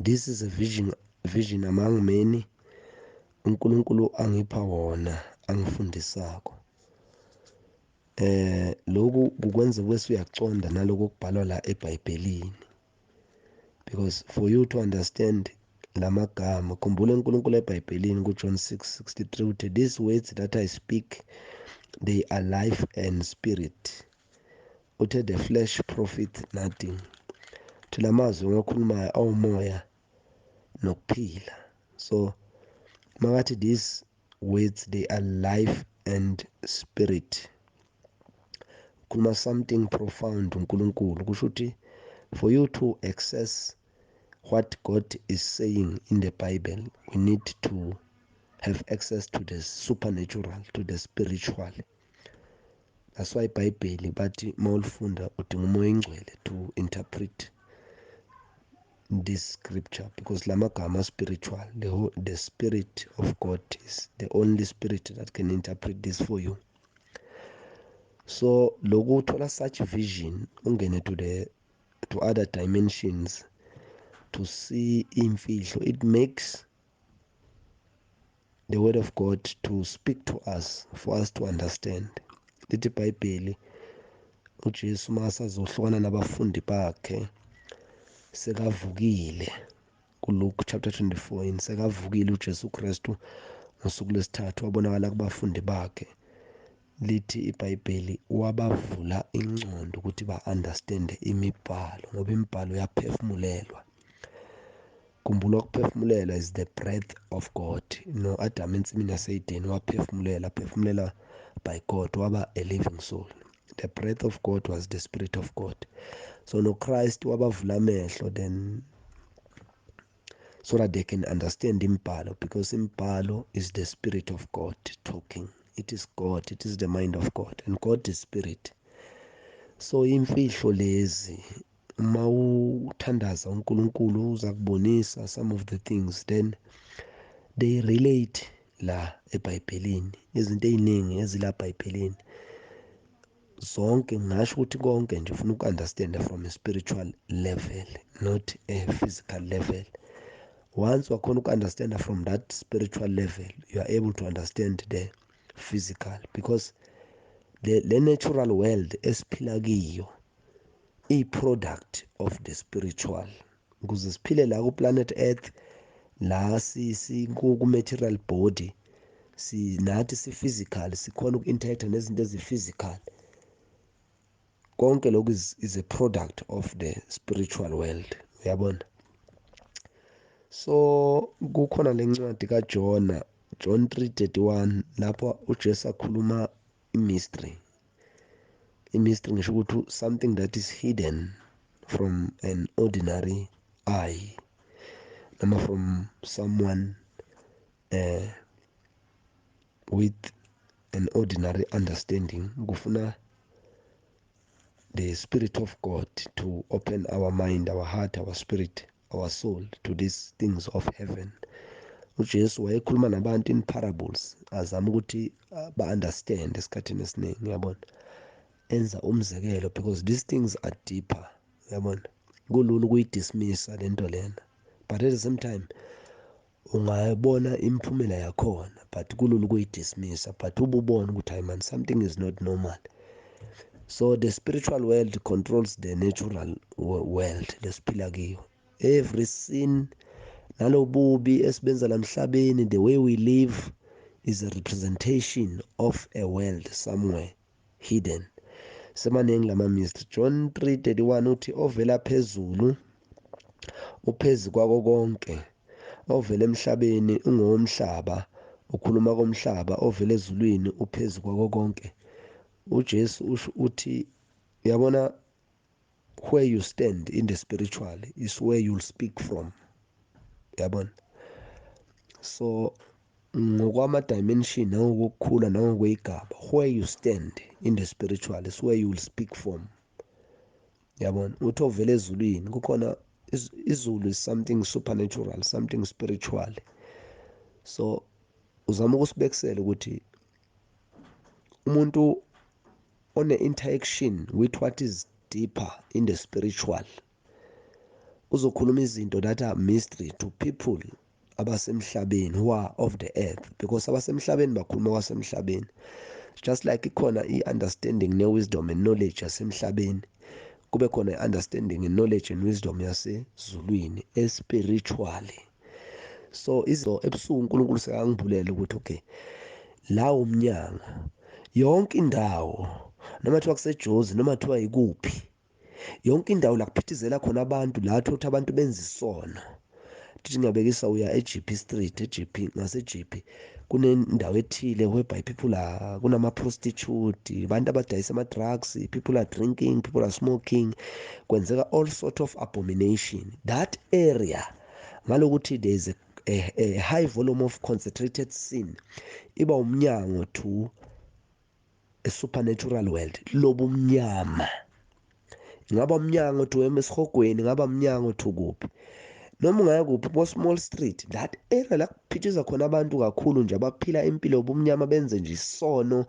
This is a vision among many uNkulunkulu angipha wona, angifundisako. Lokhu kukwenza bese uyaconda naloko okubhalwa la eBhayibhelini, because for you to understand lamagama, khumbula uNkulunkulu eBhayibhelini kuJohn 6:63 uthi, "These words that I speak, they are life and spirit." Uthe, "The flesh profit nothing." Uthi lamazwi engiwakhulumayo awumoya nokuphila. So makathi these words, they are life and spirit, khuluma something profound uNkulunkulu. Kusho ukuthi for you to access what God is saying in the Bible, we need to have access to the supernatural, to the spiritual. That's why iBhayibheli bathi mawulifunda udinga uMoya oNgcwele to interpret this scripture, because lamagama spiritual, the spirit of God is the only spirit that can interpret this for you. So lokhu uthola such vision, ungene to other dimensions to see imfihlo, it makes the word of God to speak to us, for us to understand. Lithi iBhayibheli, uJesu masazohlukana nabafundi bakhe sekavukile, kuLuke chapter 24, yini, sekavukile uJesu Kristu ngosuku lwesithathu, wabonakala kubafundi bakhe. Lithi iBhayibheli wabavula ingqondo ukuthi ba-understand imibhalo, ngoba imibhalo yaphefumulelwa. Khumbula, ukuphefumulela is the breath of God. No Adam ensimini yaseEden waphefumulela, phefumulela by God, waba a living soul. The breath of God was the spirit of God. So no Christ wabavula amehlo then so that they can understand imibhalo, because imibhalo is the spirit of God talking. It is God, it is the mind of God, and God is spirit. So imfihlo lezi, uma uthandaza uNkulunkulu uzakubonisa some of the things, then they relate la eBhayibhelini. Izinto eziningi ezila eBhayibhelini zonke, ngingasho ukuthi konke nje ufuna uku-understand from a spiritual level, not a physical level. Once wakhona uku-understand from that spiritual level, you are able to understand the physical, because the natural world esiphila kiyo i-product of the spiritual. Ukuze siphile la ku-planet Earth, la ku-material body, sinathi si-physical, sikhona uku-interact nezinto ezi-physical. Konke lokhu is a product of the spiritual world, uyabona. So kukhona lencwadi kaJona, John 3:31, lapho uJesu akhuluma i-mystery. I-mystery ngisho ukuthi something that is hidden from an ordinary eye, noma from someone with an ordinary understanding. Kufuna the spirit of God to open our mind, our heart, our spirit, our soul to these things of heaven. uJesu wayekhuluma nabantu in parables, azama ukuthi ba-understand esikhathini esiningi, uyabona, enza umzekelo, because these things are deeper, uyabona. Kulula ukuyidismissa lento lena, but at the same time ungayibona imiphumela yakhona, but kulula ukuyidismissa, but ububona ukuthi hayi man, something is not normal. So the spiritual world controls the natural world lesiphila kiyo. Every sin nalobubi esibenza lamhlabeni, the way we live is a representation of a world somewhere hidden. Semaningi lama mystery. John 3:31 uthi ovela phezulu uphezu kwako konke, ovela emhlabeni ungowomhlaba, ukhuluma komhlaba, ovela ezulwini uphezu kwako konke. uJesu usho uthi, uyabona, where you stand in the spiritual is where you'll speak from, uyabona. So ngokwama dimension nangokukhula nangokwegaba, where you stand in the spiritual is where you will speak from, uyabona. Uthi ovela ezulwini, kukhona izulu is something supernatural, something spiritual. So uzama ukusibekisela ukuthi umuntu one interaction with what is deeper in the spiritual Uzokhuluma izinto that are mystery to people abasemhlabeni, who are of the earth, because abasemhlabeni bakhuluma kwasemhlabeni. Just like ikhona i-understanding ne-wisdom and knowledge yasemhlabeni, kube khona i-understanding and knowledge and wisdom yasezulwini espiritually. So izo ebusuku uNkulunkulu sekangibulela ukuthi okay, la umnyango yonke indawo, noma kuthiwa kuseJozi, noma kuthiwa ikuphi, yonke indawo la kuphithizela khona abantu, la thothi abantu benza isono. Thithi ngiyabekisa, uya eGP Street, eGP, ngase GP kunendawo ethile whereby people are, kunama prostitute, abantu abadayisa ama drugs, people are drinking, people are smoking, kwenzeka all sort of abomination. That area, ngalokuthi there is a high volume of concentrated sin, iba umnyango to a supernatural world lobumnyama. Ingaba umnyango to esihogweni, ingaba umnyango to kuphi, noma ungaya kuphi, bo small street, that area la kuphithiza khona abantu kakhulu nje, abaphila impilo yobumnyama, benze nje isono,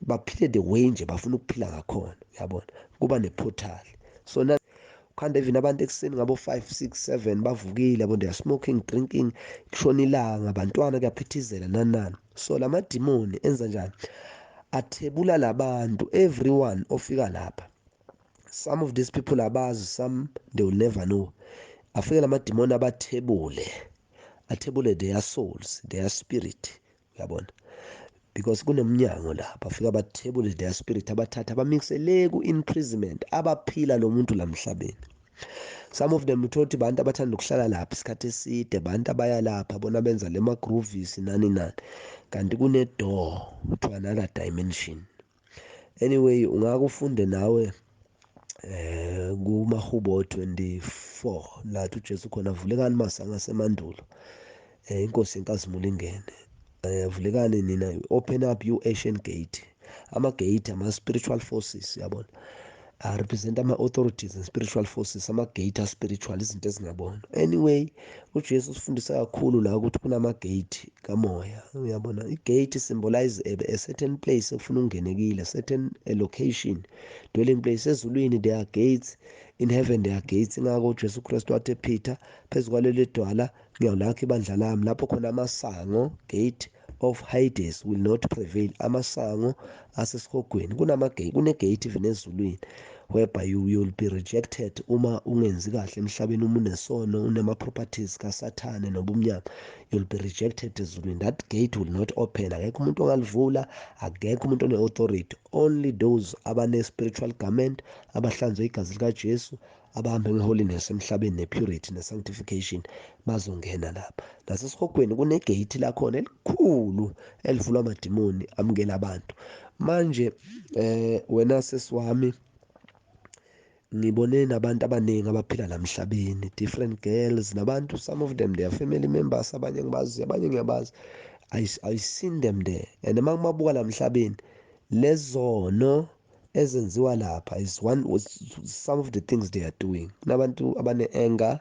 baphile the way nje bafuna ukuphila ngakhona, uyabona, kuba neportal. So na ukhanda even abantu ekuseni ngabo 5, 6, 7 bavukile, yabo, they are smoking, drinking, kushona ilanga, abantwana kuyaphithizela, nani nani. So lamadimoni enza njani? Athebula labantu, everyone ofika lapha. Some of these people abazi, some they will never know. Afike lamadimoni abathebule, athebule their souls, their spirit, uyabona, because kunemnyango lapha. Afika abathebule their spirit, abathatha abamikise le ku-imprisonment, abaphila lo muntu lamhlabeni. Some of them uthola ukuthi bantu abathanda ukuhlala lapha isikhathi eside, bantu abaya lapha bona benza le ma-groovies, nani nani, kanti kune-door to another dimension. Anyway, ungake ufunde nawe kumahubo 24 lathi uJesu khona, "Vulekani masango asemandulo, inkosi inkazimulo ingene. Vulekani nina, open up you ancient gate." Ama gate ama spiritual forces, yabona, represent ama authorities and spiritual forces. Ama gate spiritual, izinto ezingabonwa. Anyway, uJesu usifundisa kakhulu la ukuthi kunama gate kamoya, uyabona. I-gate symbolize a certain place ofuna ungenekile, certain a location, dwelling place. Ezulwini there are gates, in heaven there are gates. Ingakho uJesu Kristu wathi, "Peter, phezu kwaleli dwala ngiyawulakha ibandla lami, lapho khona amasango, gate of Hades, will not prevail." Amasango asesihogweni, kunama-gate, kune-gate even ezulwini whereby you will be rejected uma ungenzi kahle emhlabeni, uma unesono, unama-properties kaSathane nobumnyama, you'll be rejected ezulwini. That gate will not open. Akekho umuntu ongalivula, akekho umuntu one-authority, only those abane-spiritual garment, abahlanzwe igazi likaJesu, abahambe nge-holiness emhlabeni, ne-purity ne-sanctification, bazongena lapha. Nasesihogweni kunegate lakhona elikhulu elivulwa amadimoni amukela abantu. Manje wena sesiwami, ngibone nabantu abaningi abaphila lamhlabeni, different girls nabantu, some of them they are family members, abanye ngibazi, abanye ngiyabazi. I seen them there, and uma ngibabuka lamhlabeni, lezono ezenziwa lapha is one was some of the things they are doing. Kunabantu abane-anger,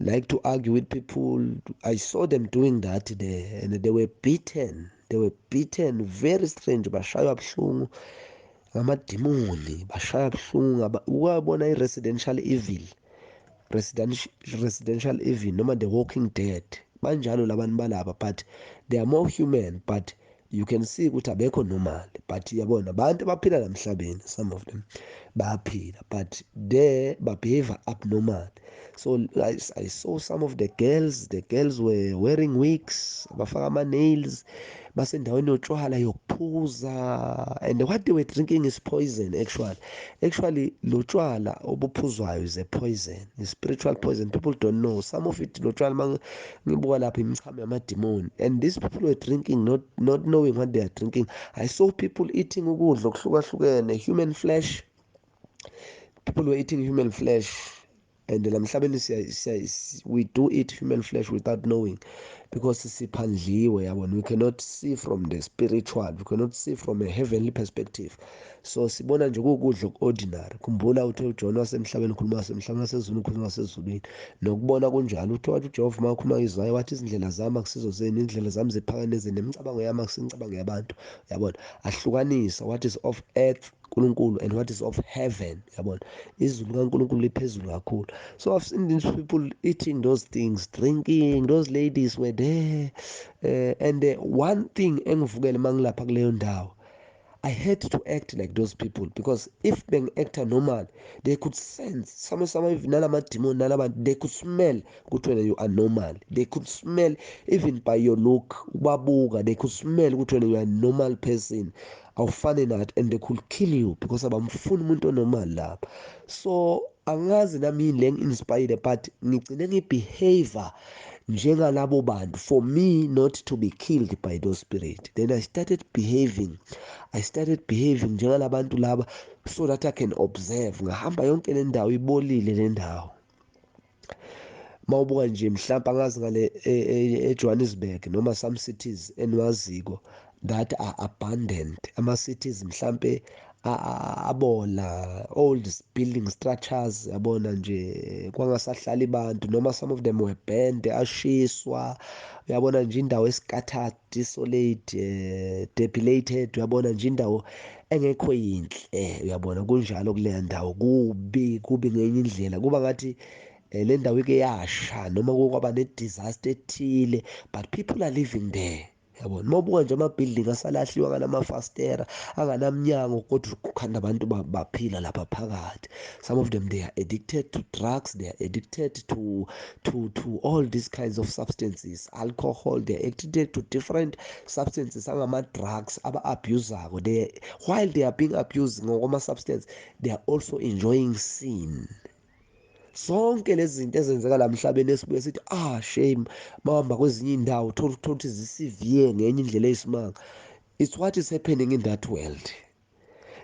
like to argue with people. I saw them doing that there, and they were beaten, they were beaten very strange, bashaywa buhlungu ngamadimoni, bashaya buhlungu. Ukwabona i-residential evil, residential evil noma the Walking Dead, banjalo labantu balapha, but they are more human, but you can see ukuthi abekho normal. But yabona abantu abaphila lamhlabeni, some of them bayaphila, but there babehave abnormal. So I saw some of the girls, the girls were wearing wigs, bafaka ama-nails, basendaweni yotshwala, yokuphuza, and what they were drinking is poison. Actually lo tshwala obuphuzwayo is a poison, is spiritual poison. People don't know some of it. Lo tshwala ngibuka lapha imichamo yamadimoni, and these people were drinking not knowing what they are drinking. I saw people eating ukudla okuhlukahlukene, human flesh. People were eating human flesh, and lamhlabeni we do eat human flesh without knowing, because siphandliwe, yabona. We cannot see from the spiritual, we cannot see from a heavenly perspective, so sibona nje kukudla oku-ordinary. Khumbula uthe uJohn wasemhlabeni ukhuluma wasemhlabeni, wasezulwini ukhuluma wasezulwini, nokubona kunjalo. Uthe wathi uJehova uma ukhuluma Isaya wathi, "Izindlela zami akusizo zenu, izindlela zami ziphakame zenu, nemicabango yami akusimicabango yabantu," yabona. Ahlukanisa what is of earth. uNkulunkulu and what is of heaven, yabona. Izulu kaNkulunkulu liphezulu kakhulu. So I've seen these people eating those things, drinking, those ladies were there. And one thing engivukele mangilapha kuleyo ndawo, I had to act like those people, because if bengi-acta normal, they could sense some nalamadimoni nalabantu, they could smell ukuthi wena you are normal. They could smell even by your look, ubabuka, they could smell ukuthi wena you are a normal person, awufani nathi, and they could kill you because abamfuni umuntu onormal lapha. So angazi nami yini le ngi-inspired, but ngigcine ngi-behavior njengalabo bantu for me not to be killed by those spirit. Then I started behaving njengalabantu laba so that I can observe. Ngahamba yonke le ndawo, ibolile le ndawo. Mawubuka nje mhlawumbe angazi ngale eJohannesburg noma some cities enwaziko that are abandoned, ama cities mhlambe abola, old building structures, yabona nje kwangasahlali abantu, noma some of them were burned, ashiswa, uyabona nje indawo escattered, desolate, depilated, uyabona nje indawo engekho yinhle, uyabona kunjalo kuleya ndawo, kubi kubi ngenye indlela, kuba ngathi le ndawo ike yasha noma kwaba ne disaster ethile, but people are living there. Yabona mawubuka nje ama-building asalahliwe anganamafastera, anganamnyango, kodwa kukhanda abantu baphila lapha phakathi. Some of them, they are addicted to drugs, they are addicted to all these kinds of substances, alcohol, they are addicted to different substances angama-drugs aba-abusako. While they are being abused ngokwama-substance, they are also enjoying sin. Sonke lezi zinto ezenzeka la emhlabeni esibuye sithi shame, mawuhamba kwezinye indawo uthola ukuthi zisivie ngenye indlela eyisimanga. It's what is happening in that world.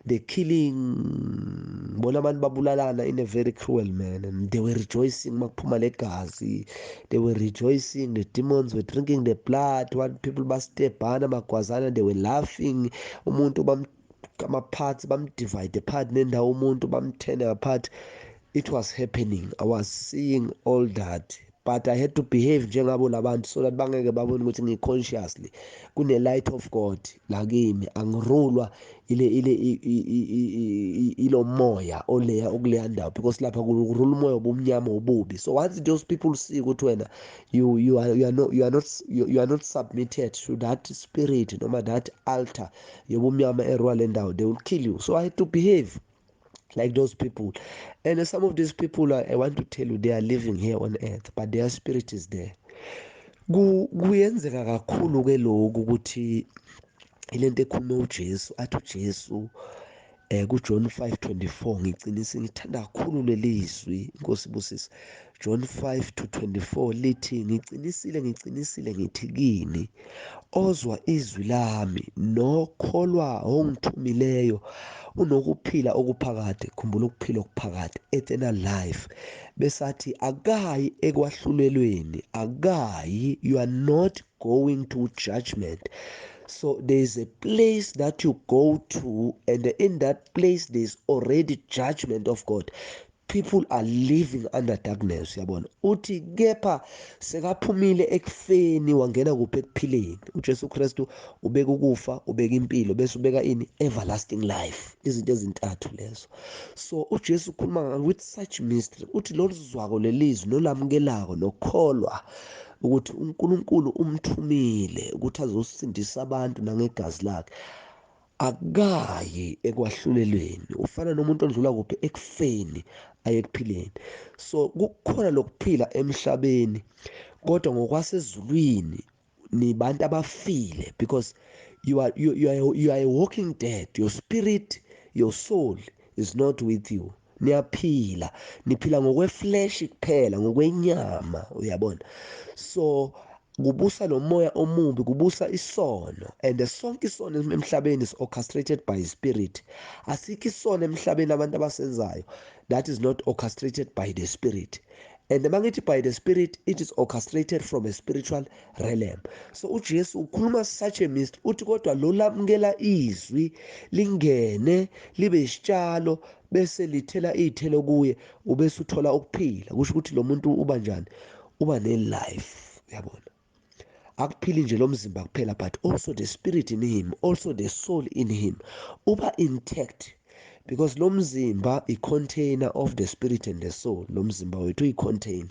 The killing, bona abantu babulalana in a very cruel manner, and they were rejoicing makuphuma legazi, they were rejoicing, the demons were drinking the blood, what people bastebhana magwazana, they were laughing, umuntu bam ama-parts bam-divide part nendawo, umuntu bamthene apart. It was happening. I was seeing all that, but I had to behave njengabo labantu so that bangeke babone ukuthi ngi-consciously kune light of God la kimi, angirulwa ile moya oleya okuleya ndawo, because lapha kurula umoya obumnyama obubi. So once those people see ukuthi wena you are not submitted to that spirit noma that altar yobumnyama erwa le ndawo, they will kill you. So I had to behave like those people. And some of these people, I want to tell you, they are living here on earth, but their spirit is there. Kuyenzeka kakhulu ke lokhu ukuthi ilento ekhuluma uJesu, athi uJesu kuJohn 5:24, ngiqinise ngithanda kakhulu lelizwi, inkosi ibusise. John 5:24 lithi, ngiqinisile ngiqinisile ngithi kini, ozwa izwi lami nokholwa ongithumileyo unokuphila okuphakade. Khumbula ukuphila okuphakade, eternal life. Besathi akayi ekwahlulelweni, akayi, you are not going to judgment. So there is a place that you go to, and in that place there is already judgment of God. People are living under darkness, uyabona. Uthi kepha sekaphumile ekufeni wangena kuphi? Ekuphileni. uJesu Kristu ubeka ukufa, ubeka impilo, bese ubeka ini? Everlasting life. Izinto ezintathu lezo. So uJesu ukhuluma with such mystery, uthi loluzwako lelizwi nolamukelako nokholwa ukuthi uNkulunkulu umthumile ukuthi azosindisa abantu nangegazi lakhe, akayi ekwahlulelweni, ufana nomuntu odlula kuphi? Ekufeni aye ekuphileni. So kukhona lokuphila emhlabeni, kodwa ngokwasezulwini nibantu abafile, because you are a walking dead. Your spirit, your soul is not with you. Niyaphila, niphila ngokweflesh kuphela, ngokwenyama, uyabona. So kubusa lo moya omubi, kubusa isono, and sonke isono emhlabeni is orchestrated by spirit. Asikho isono emhlabeni abantu abasenzayo that is not orchestrated by the spirit. And mangithi by the spirit, it is orchestrated from a spiritual realm. So uJesu ukhuluma such a mystery, uthi kodwa lo lamukela izwi lingene libe isitshalo bese lithela izithelo kuye, ubese uthola ukuphila. Kusho ukuthi lo muntu uba njani? Uba ne life, uyabona. Akuphili nje lo mzimba kuphela, but also the spirit in him, also the soul in him uba intact. Because lo mzimba i-container of the spirit and the soul. Lo mzimba wethu uyi-container.